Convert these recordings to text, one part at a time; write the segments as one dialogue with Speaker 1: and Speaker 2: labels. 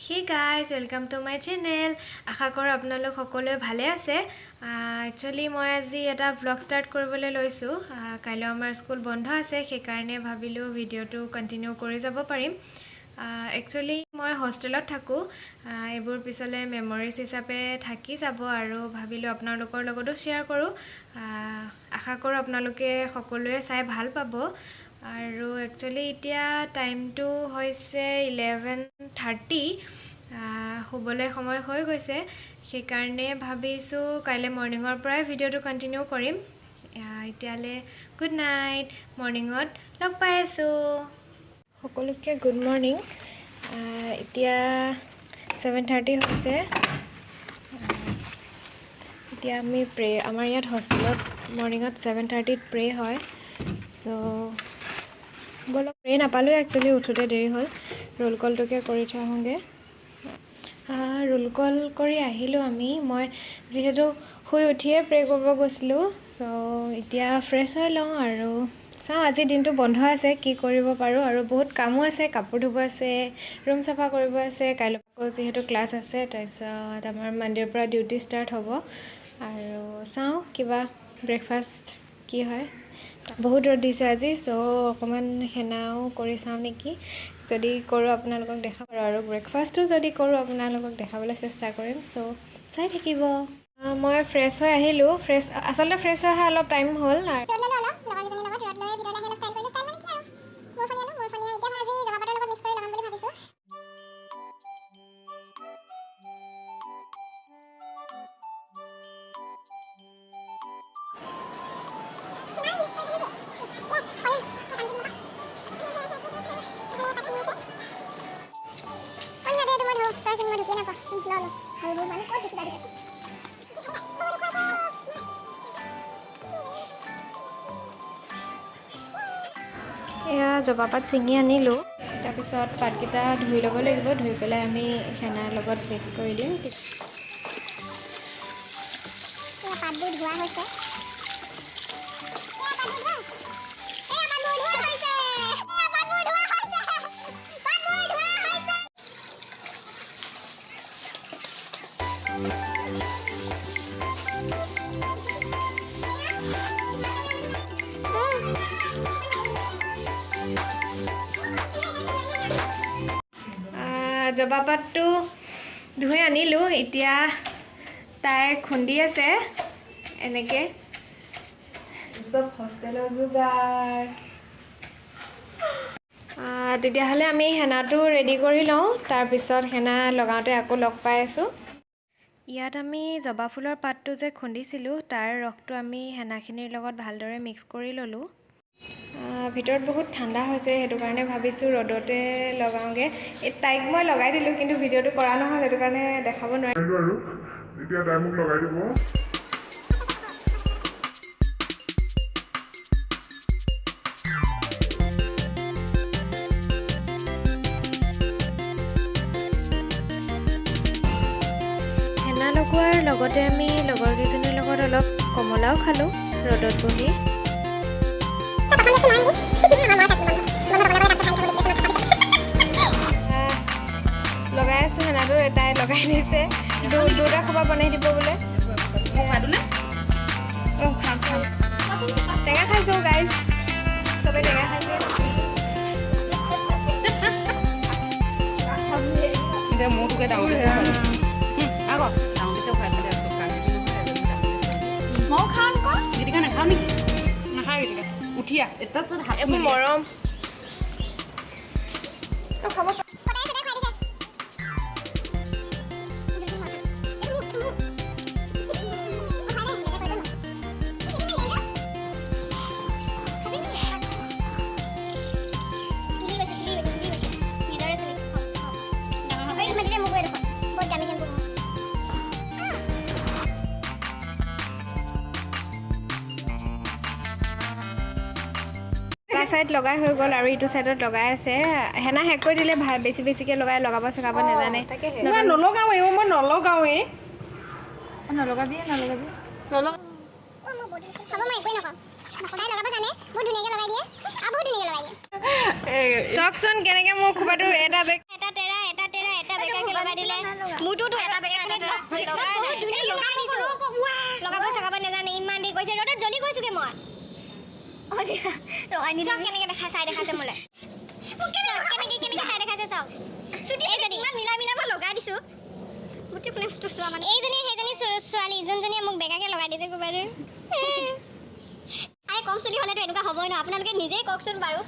Speaker 1: Hey guys, welcome to my channel. আশা কৰোঁ আপোনালোক সকলোৱে ভালে আছে। একচুৱেলি মই আজি এটা ভ্লগ ষ্টাৰ্ট কৰিবলৈ লৈছোঁ। কাইলৈ আমাৰ স্কুল বন্ধ আছে, সেইকাৰণে ভাবিলোঁ ভিডিঅ'টো কণ্টিনিউ কৰি যাব পাৰিম। একচুৱেলি মই হোষ্টেলত থাকোঁ, এইবোৰ পিছলৈ মেমৰিজ হিচাপে থাকি যাব আৰু ভাবিলোঁ আপোনালোকৰ লগতো শ্বেয়াৰ কৰোঁ। আশা কৰোঁ আপোনালোকে সকলোৱে চাই ভাল পাব। আৰু একচুৱেলি এতিয়া টাইমটো হৈছে 11:30, শুবলৈ সময় হৈ গৈছে, সেইকাৰণে ভাবিছোঁ কাইলৈ মৰ্ণিঙৰ পৰাই ভিডিঅ'টো কণ্টিনিউ কৰিম। এতিয়ালৈ গুড নাইট, মৰ্ণিঙত লগ পাই আছোঁ। সকলোকে গুড মৰ্ণিং। এতিয়া 7:30 হৈছে। এতিয়া আমি প্ৰে, আমাৰ ইয়াত হোষ্টেলত মৰ্ণিঙত 7:30ত প্ৰে হয়। চ' ব'লক, প্ৰে নাপালোঁ একচুৱেলি, উঠোঁতে দেৰি হ'ল। ৰোল কলটোকে কৰি থৈ আহোঁগৈ। ৰোল কল কৰি আহিলোঁ আমি। মই যিহেতু শুই উঠিয়ে প্ৰে কৰিব গৈছিলোঁ, চ' এতিয়া ফ্ৰেছ হৈ লওঁ আৰু চাওঁ আজি দিনটো বন্ধ আছে কি কৰিব পাৰোঁ। আৰু বহুত কামো আছে, কাপোৰ ধুব আছে, ৰুম চাফা কৰিব আছে। কাইলৈ আকৌ যিহেতু ক্লাছ আছে, তাৰপিছত আমাৰ মানডেৰ পৰা ডিউটি ষ্টাৰ্ট হ'ব। আৰু চাওঁ কিবা ব্ৰেকফাষ্ট কি হয়। বহুত ৰ'দ দিছে আজি, চ' অকণমান সেনাও কৰি চাওঁ নেকি। যদি কৰোঁ আপোনালোকক দেখাম, আৰু ব্ৰেকফাষ্টো যদি কৰোঁ আপোনালোকক দেখাবলৈ চেষ্টা কৰিম। চ' চাই থাকিব। মই ফ্ৰেছ হৈ আহিলোঁ। ফ্ৰেছ আচলতে ফ্ৰেছ হৈ অহা অলপ টাইম হ'ল। এয়া জবা পাত ছিঙি আনিলোঁ। তাৰপিছত পাতকেইটা ধুই ল'ব লাগিব, ধুই পেলাই আমি সেনাৰ লগত মিক্স কৰি দিম।
Speaker 2: পাতবোৰ ধোৱা হৈছে।
Speaker 1: জবা পাতটো ধুই আনিলোঁ। এতিয়া তাই খুন্দি আছে এনেকৈ। চব হোষ্টেলৰ যোগাৰ। তেতিয়াহ'লে আমি হেনাটো ৰেডি কৰি লওঁ, তাৰপিছত হেনা লগাওঁতে আকৌ লগ পাই আছোঁ। ইয়াত আমি জবা ফুলৰ পাতটো যে খুন্দিছিলোঁ, তাৰ ৰসটো আমি হেনাখিনিৰ লগত ভালদৰে মিক্স কৰি ল'লোঁ। ভিতৰত বহুত ঠাণ্ডা হৈছে, সেইটো কাৰণে ভাবিছোঁ ৰ'দতে লগাওঁগৈ। এই তাইক মই লগাই দিলোঁ, কিন্তু ভিডিঅ'টো কৰা নহ'ল, সেইটো কাৰণে দেখাব নোৱাৰিলোঁ।
Speaker 3: আৰু এতিয়া তাই মোক লগাই দিব।
Speaker 1: হেনা লগোৱাৰ লগতে আমি লগৰ কেইজনীৰ লগত অলপ কমলাও খালোঁ ৰ'দত বহি। লগাই আছোঁ হেনাটো, তাই লগাই দিছে। দুটা খোপা বনাই দিব বোলে। টেঙা খাইছোঁ গাইজ, চবে টেঙা খাইছে। এইবোৰ মৰম। চাইড লগাই হৈ গ'ল আৰু ইটো চাইডত লগাই আছে। হেনা শেষ কৰি দিলে ভাল, বেছি বেছিকৈ লগাই লগাব চগাব নাজানে।
Speaker 4: নলগাওঁৱে, মই নলগাওঁৱে।
Speaker 5: নলগাবি নলগাবি।
Speaker 1: চাওকচোন কেনেকৈ মোৰ খোপাটো এটা বেগ
Speaker 2: এটা তেৰা এটা তেৰা এটা বেকা। লগাই দিলে মোৰটোতো এটা বেকা এটা বহুত ধুনীয়া লগাব চগাব নাজানে ইমান দেৰি কৈছে ৰ'দত জ্বলি গৈছোগে মই লগাই নিদিওঁ কেনেকৈ দেখা চাই দেখাইছে মোলৈ কেনেকৈ কেনেকৈ চাই দেখাইছে চাওক চুটি ইমান মিলাই মিলাই মই লগাই দিছোঁ গোটেই কোনে চোৱা মানে এইজনী সেইজনী ছোৱালী যোনজনীয়ে মোক বেকাকৈ লগাই দিছে ক'ৰবাত। আৰে কম চুলি হ'লেতো এনেকুৱা হ'বই ন, আপোনালোকে নিজেই কওকচোন বাৰু।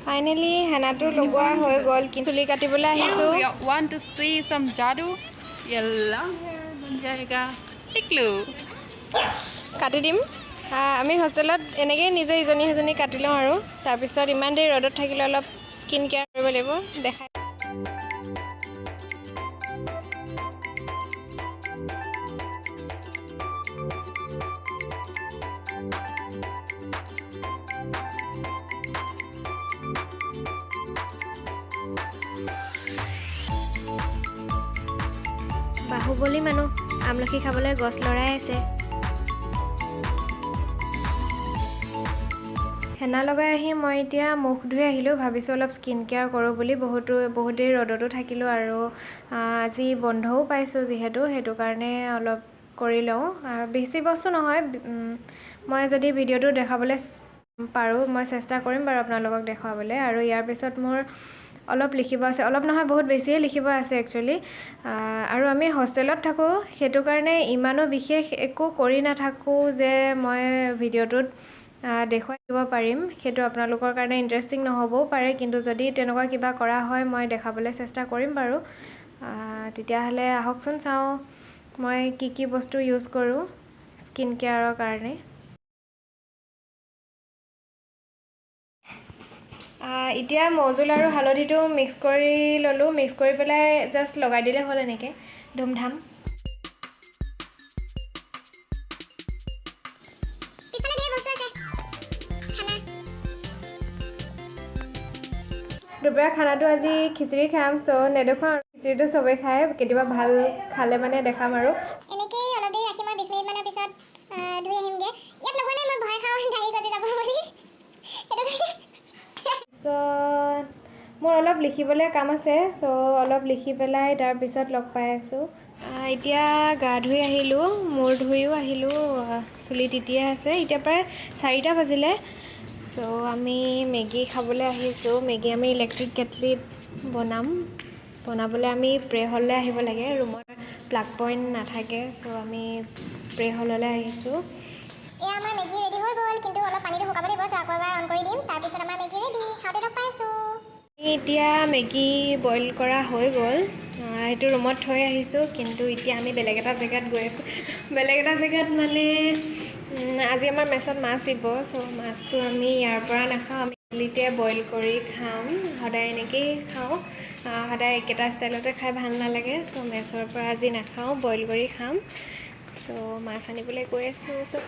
Speaker 1: ফাইনেলি হেনাটো লগোৱা হৈ গ'ল, চুলি কাটিবলৈ আহিছোঁ।
Speaker 5: Want to see some jadoo? ये long hair बन जाएगा। टिकलू
Speaker 1: কাটি দিম। আমি হোষ্টেলত এনেকৈয়ে নিজে ইজনী সিজনী কাটি লওঁ আৰু তাৰপিছত ইমান দেৰি ৰ'দত থাকিলে অলপ স্কিন কেয়াৰ কৰিব লাগিব। দেখাই বাহুবলী মানুহ আমলখি খাবলৈ গছ লৰাই আছে। হেনা লগাই আহি মই এতিয়া মুখ ধুই আহিলোঁ, ভাবিছোঁ অলপ স্কিন কেয়াৰ কৰোঁ বুলি। বহুত দেৰি ৰ'দতো থাকিলোঁ আৰু আজি বন্ধও পাইছোঁ যিহেতু, সেইটো কাৰণে অলপ কৰি লওঁ। আৰু বেছি বস্তু নহয়, মই যদি ভিডিঅ'টো দেখাবলৈ পাৰোঁ মই চেষ্টা কৰিম বাৰু আপোনালোকক দেখুৱাবলৈ। আৰু ইয়াৰ পিছত মোৰ অলপ লিখিব আছে, অলপ নহয় বহুত বেছিয়ে লিখিব আছে একচুৱেলি। আৰু আমি হোষ্টেলত থাকোঁ সেইটো কাৰণে ইমানো বিশেষ একো কৰি নাথাকোঁ যে মই ভিডিঅ'টোত দেখুৱাই দিব পাৰিম, সেইটো আপোনালোকৰ কাৰণে ইণ্টাৰেষ্টিং নহ'বও পাৰে, কিন্তু যদি তেনেকুৱা কিবা কৰা হয় মই দেখাবলৈ চেষ্টা কৰিম বাৰু। তেতিয়াহ'লে আহকচোন চাওঁ মই কি কি বস্তু ইউজ কৰোঁ স্কিন কেয়াৰৰ কাৰণে। এতিয়া মৌজোল আৰু হালধিটো মিক্স কৰি ল'লোঁ, মিক্স কৰি পেলাই জাষ্ট লগাই দিলে হ'ল এনেকৈ ধুমধাম। দুপৰীয়া খানাটো আজি খিচিৰি খাম, চ' নেদেখুৱাওঁ আৰু খিচিৰিটো চবেই খায়, কেতিয়াবা ভাল খালে মানে দেখাম আৰু।
Speaker 2: এনেকেই অলপ দেৰি ৰাখি মই 20 মিনিটমানৰ পিছত ধুই আহিমগৈ। ইয়াত লগোৱা নাই, মই ভয় খাওঁ দাড়ি গজি যাব বুলি, সেইটো কাৰণে।
Speaker 1: তাৰপিছত মোৰ অলপ লিখিবলৈ কাম আছে, চ' অলপ লিখি পেলাই তাৰপিছত লগ পাই আছোঁ। এতিয়া গা ধুই আহিলোঁ, মূৰ ধুইও আহিলোঁ, চুলি তিতিয়ে আছে। এতিয়া প্ৰায় 4টা বাজিলে। চ' আমি মেগী খাবলৈ আহিছোঁ। মেগী আমি ইলেক্ট্ৰিক কেটলিত বনাম। বনাবলৈ আমি প্ৰে হললৈ আহিব লাগে, ৰুমত প্লাগ পইণ্ট নাথাকে, চ' আমি প্ৰে হললৈ আহিছোঁ।
Speaker 2: এয়া আমাৰ মেগী ৰেডি হৈ গ'ল, কিন্তু অলপ পানীটো শুকাব লাগিব, চ' আকৌ এবাৰ অন কৰি দিম, তাৰপিছত আমাৰ মেগী ৰেডি। খাওঁতে লগ পাইছোঁ।
Speaker 1: এতিয়া মেগী বইল কৰা হৈ গ'ল, সেইটো ৰুমত থৈ আহিছোঁ, কিন্তু এতিয়া আমি বেলেগ এটা জেগাত গৈ আছোঁ। বেলেগ এটা জেগাত মানে আজি আমাৰ মেচত মাছ দিব, চ' মাছটো আমি ইয়াৰ পৰা নাখাওঁ, আমি কেটলিতে বইল কৰি খাম। সদায় এনেকৈয়ে খাওঁ, সদায় একেটা ষ্টাইলতে খাই ভাল নালাগে, চ' মেচৰ পৰা আজি নাখাওঁ, বইল কৰি খাম। চ' মাছ আনিবলৈ গৈ আছোঁ। চ'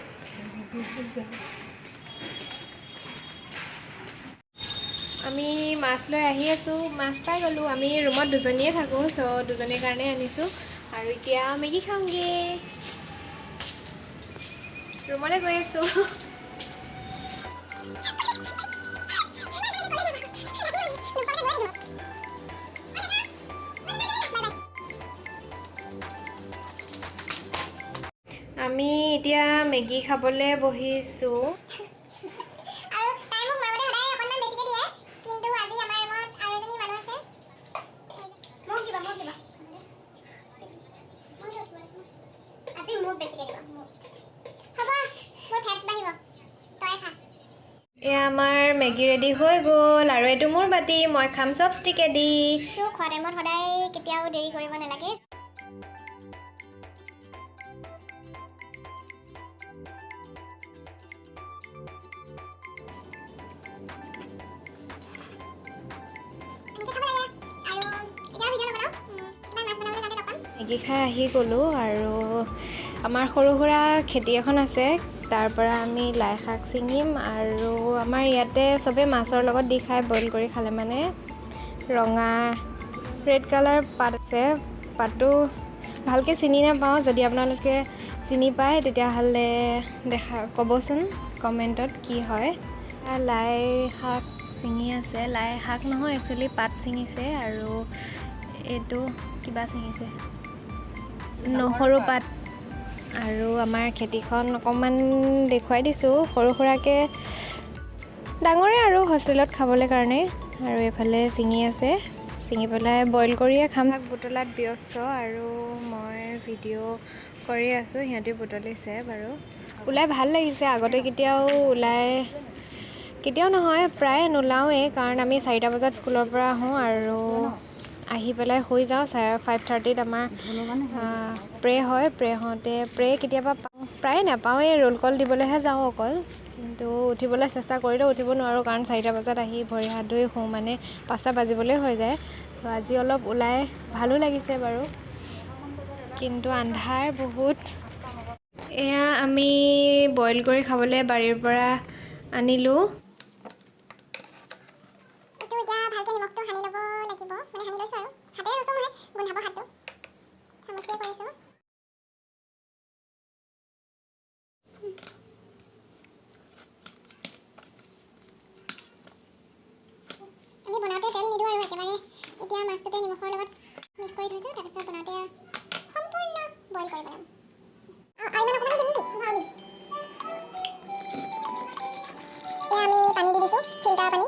Speaker 1: আমি মাছ লৈ আহি আছোঁ, মাছ পাই গ'লোঁ। আমি ৰুমত দুজনীয়ে থাকোঁ, চ' দুজনীৰ কাৰণে আনিছোঁ। আৰু এতিয়া মেগী খাওঁগৈ, ৰুমলৈ গৈ আছোঁ। আমি এতিয়া মেগী খাবলৈ বহিছোঁ। এয়া আমাৰ মেগী ৰেডি হৈ গ'ল আৰু এইটো মোৰ বাতি, মই খাম চপষ্টিকেদি।
Speaker 2: খোৱা টাইমত সদায় কেতিয়াও দেৰি কৰিব নালাগে।
Speaker 1: মেগী খাই আহি গ'লোঁ আৰু আমাৰ সৰু সুৰা খেতি এখন আছে, তাৰ পৰা আমি লাই শাক ছিঙিম। আৰু আমাৰ ইয়াতে চবেই মাছৰ লগত দি খাই, বইল কৰি খালে মানে ৰঙা ৰেড কালাৰ পাত আছে, পাতটো ভালকৈ চিনি নাপাওঁ, যদি আপোনালোকে চিনি পায় তেতিয়াহ'লে দেখা ক'বচোন কমেণ্টত কি হয়। লাই শাক ছিঙি আছে, লাই শাক নহয় একচুৱেলি পাত ছিঙিছে। আৰু এইটো কিবা ছিঙিছে, নহৰু পাত। আৰু আমাৰ খেতিখন অকণমান দেখুৱাই দিছোঁ সৰু সুৰাকৈ, ডাঙৰে আৰু হোষ্টেলত খাবলৈ কাৰণে। আৰু এইফালে ছিঙি আছে, ছিঙি পেলাই বইল কৰিয়ে খাম। বুটলাত ব্যস্ত আৰু মই ভিডিঅ' কৰি আছোঁ, সিহঁতি বুটলিছে বাৰু। ওলাই ভাল লাগিছে, আগতে কেতিয়াও ওলাই কেতিয়াও নহয়, প্ৰায়ে নোলাওঁৱেই, কাৰণ আমি 4টা বজাত স্কুলৰ পৰা আহোঁ আৰু আহি পেলাই শুই যাওঁ। 5:30 আমাৰ প্ৰে হয়, প্ৰে হওঁতে প্ৰে কেতিয়াবা প্ৰায়ে নাপাওঁৱেই, ৰোল কল দিবলৈহে যাওঁ অকল। কিন্তু উঠিবলৈ চেষ্টা কৰিলেও উঠিব নোৱাৰোঁ, কাৰণ 4টা বজাত আহি ভৰি হাত ধুই শুওঁ, মানে 5টা বাজিবলৈ হৈ যায়। ত' আজি অলপ ওলাই ভালো লাগিছে বাৰু, কিন্তু আন্ধাৰ বহুত। এয়া আমি বইল কৰি খাবলৈ বাৰীৰ পৰা আনিলোঁ।
Speaker 2: এইটো এতিয়া ভালকৈ নিমখটো সানি ল'ব লাগিব, মানে সানি লৈছোঁ আৰু হাতেৰে লৈছোঁ মই, গোন্ধাব হাতটো, চামুচেৰে কৰিছোঁ। আমি বনাওঁতে তেল নিদিওঁ আৰু একেবাৰে এতিয়া মাছটোতে নিমখৰ লগত মিক্স কৰি থৈছোঁ, তাৰপিছত বনাওঁতে সম্পূৰ্ণ বইল কৰি বনাম। আৰু ইমান অকণমান দিম নেকি? এয়া আমি পানী দি দিছোঁ, ফিল্টাৰ পানী,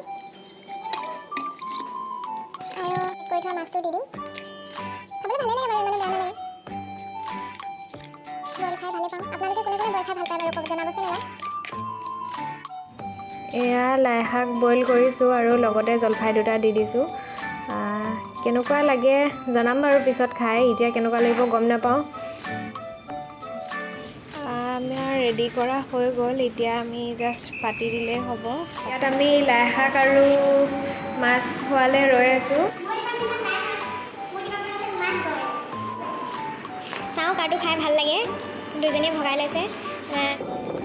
Speaker 2: আৰু কৰি থোৱা মাছটো দি দিম। খাবলৈ ভালেই লাগে বাৰু, ইমানো বেয়া নালাগে। বইল খাই ভালেই পাওঁ। আপোনালোকে কোনে কোনে বইল খাই ভাল পায় বাৰু জনাবচোন এবাৰ।
Speaker 1: এয়া লাই শাক বইল কৰিছোঁ আৰু লগতে জলফাই দুটা দি দিছোঁ। কেনেকুৱা লাগে জনাম বাৰু পিছত খাই, এতিয়া কেনেকুৱা লাগিব গম নাপাওঁ। আমাৰ ৰেডি কৰা হৈ গ'ল, এতিয়া আমি জাষ্ট পাতি দিলেই হ'ব। ইয়াত আমি লাই শাক আৰু মাছ হোৱালৈ ৰৈ আছোঁ।
Speaker 2: চাওঁ কাৰটো খাই ভাল লাগে, দুজনীয়ে ভগাই লৈছে।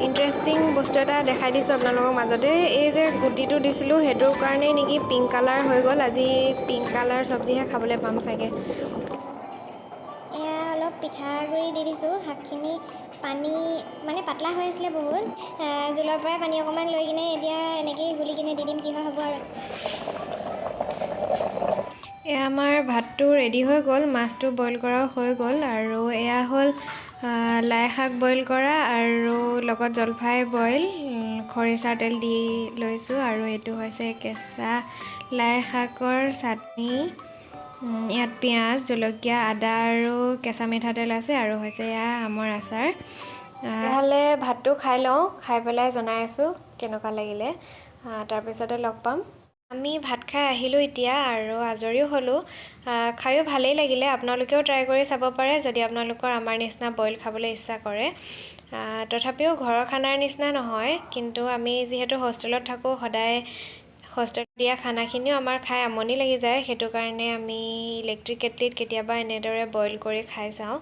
Speaker 1: ইণ্টাৰেষ্টিং বস্তু এটা দেখাই দিছোঁ আপোনালোকৰ মাজতে। এই যে গুটিটো দিছিলোঁ সেইটোৰ কাৰণেই নেকি পিংক কালাৰ হৈ গ'ল। আজি পিংক কালাৰ চব্জিহে খাবলৈ পাম চাগে।
Speaker 2: এয়া অলপ পিঠাগুড়ি দি দিছোঁ। শাকখিনি পানী মানে পাতলা হৈ আছিলে বহুত, জোলৰ পৰাই পানী অকণমান লৈ কিনে এতিয়া এনেকৈয়ে গুলি কিনে দি দিম, কি হয় হ'ব আৰু।
Speaker 1: এয়া আমাৰ ভাতটো ৰেডি হৈ গ'ল, মাছটো বইল কৰাও হৈ গ'ল। আৰু এয়া হ'ল লাই শাক বইল কৰা আৰু লগত জলফাই বইল, খৰিচা তেল দি লৈছোঁ। আৰু এইটো হৈছে কেঁচা লাই শাকৰ চাটনি, ইয়াত পিঁয়াজ, জলকীয়া, আদা আৰু কেঁচা মিঠাতেল আছে। আৰু হৈছে এয়া আমৰ আচাৰ। তেতিয়াহ'লে ভাতটো খাই লওঁ, খাই পেলাই জনাই আছোঁ কেনেকুৱা লাগিলে, তাৰপিছতে লগ পাম। আমি ভাত খাই আহিলোঁ এতিয়া আৰু আজৰিও হ'লোঁ। খায়ো ভালেই লাগিলে, আপোনালোকেও ট্ৰাই কৰি চাব পাৰে যদি আপোনালোকৰ আমাৰ নিচিনা বইল খাবলৈ ইচ্ছা কৰে। তথাপিও ঘৰৰ খানাৰ নিচিনা নহয়, কিন্তু আমি যিহেতু হোষ্টেলত থাকোঁ, সদায় হোষ্টেলত দিয়া খানাখিনিও আমাৰ খাই আমনি লাগি যায়, সেইটো কাৰণে আমি ইলেক্ট্ৰিক কেটলিত কেতিয়াবা এনেদৰে বইল কৰি খাই চাওঁ।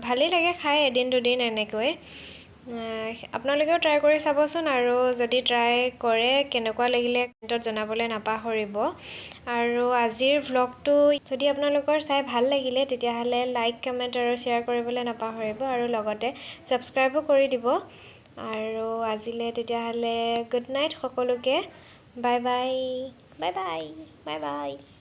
Speaker 1: ভালেই লাগে খাই এদিন দুদিন এনেকৈ। আপোনালোকেও ট্ৰাই কৰি চাবচোন, আৰু যদি ট্ৰাই কৰে কেনেকুৱা লাগিলে কমেণ্টত জনাবলৈ নাপাহৰিব। আৰু আজিৰ ভ্লগটো যদি আপোনালোকৰ চাই ভাল লাগিলে তেতিয়াহ'লে লাইক, কমেণ্ট আৰু শ্বেয়াৰ কৰিবলৈ নাপাহৰিব, আৰু লগতে ছাবস্ক্ৰাইবো কৰি দিব। আৰু আজিলৈ তেতিয়াহ'লে গুড নাইট সকলোকে, bye bye, bye bye, bye bye.